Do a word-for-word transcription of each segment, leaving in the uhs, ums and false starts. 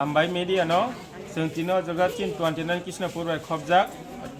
Hambai media no, chwng tino jaga chin twenty nine Krishnapur bai khobjak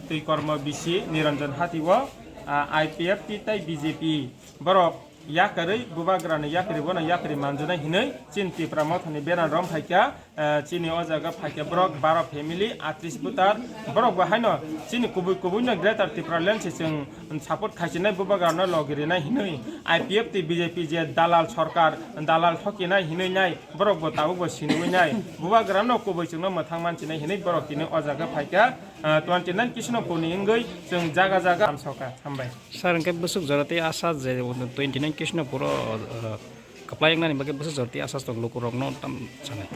twi kormo bisi Niranjan Hati o, ah, I P F T tei B J P borok yakarwi bubagrani yakarwi bono yakarwi manjana hinwi chin Tipra Mothani banner rom phaikha, ah, chini o jaga phaikha borok baro family atris butar borok bo haino chini kubui kubui no Greater Tipraland se chwng support khaichinai bubagrano logirinai hinwi I P F T B J P je dalal sorkar dalal thokinai hinwi nai. Borok bo tabuk bo sinwi nai. Bubagra no kubui chwngno mwthang manchini hinwi borok tini o jaga phaikha. Ah, twenty nine Krishnapur ni wngwi chwng jaga jaga amsoka. Hambai. Sir, hwnkhe bwswk jora tei asha je twenty nine Krishnapur o, ah, kwplai wngnani bagwi bwswk jora tei asha tong lukurokno tam sanai.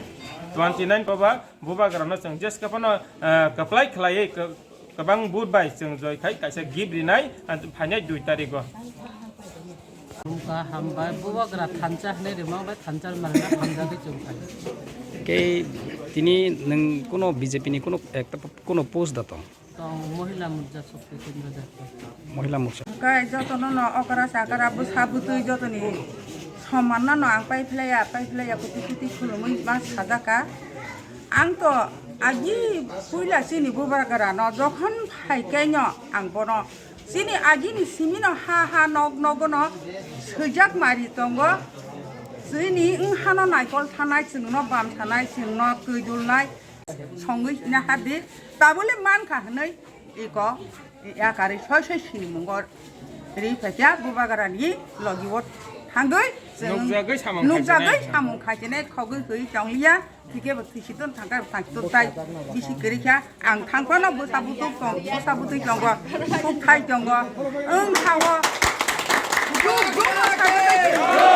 Twenty nine koba bubagra no chwng jeska phano, ah, kwplai khlaiwi kwbang vote bai chwng joi khai kaisa gift rinai, ah, phainai dui tarikh o. Wngkha hambai, bubagra thansa hinwi rwma bai thansa manna hamjagwi chwng phai. Kei tini nwng kuno B J P ni kuno ekta kuno post da tong? Tong, Mohila Morcha Shakti Kendra Jatwa. Mohila Morcha. Wngkha jotono no okra sakra bwsa bwtwi jotoni somanna no ang paiphlaiya, paiphlaiya, kuti kuti khulumwi ma sajaka. Ang to agi puila chini bubagra no jokhon phaikai no ang bono chini agini simino ha ha nog nogono swijak mari tongo. Chini wng hano naikol thanai, chwngno bam thanai, chwngno twi dulnai songwi hina hadi tabole mankha hinwi iko yakarwi soi soi sinimungo ri phaikha bubagrani logiwo thangwi chwng Nukjagwi samung nukjagwi khaichinai. Samung khaichinai khogwi hwi tongliya. Thike bo thwisi ton thangkha thangsi ton tai bisi kwrwi kha. Ang thangphano bwsa bwtwi tong, bwsa bwtwi tongo, sukthai tongo, wng thago. Jug jug no sawi tong.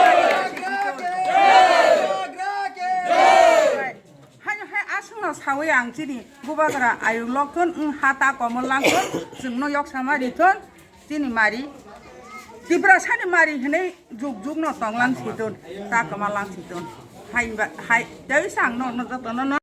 Haino hai aswkno sawi ang chini bubagra ayuk lokthon, wng ha ta komol langthon, chwngno yok sama rithon. Chini mari, Tiprasani mari hinwi jug jug no tonglang siton, ta kwma lang siton. Hai ba, hai, tei sang no, no joto no, no.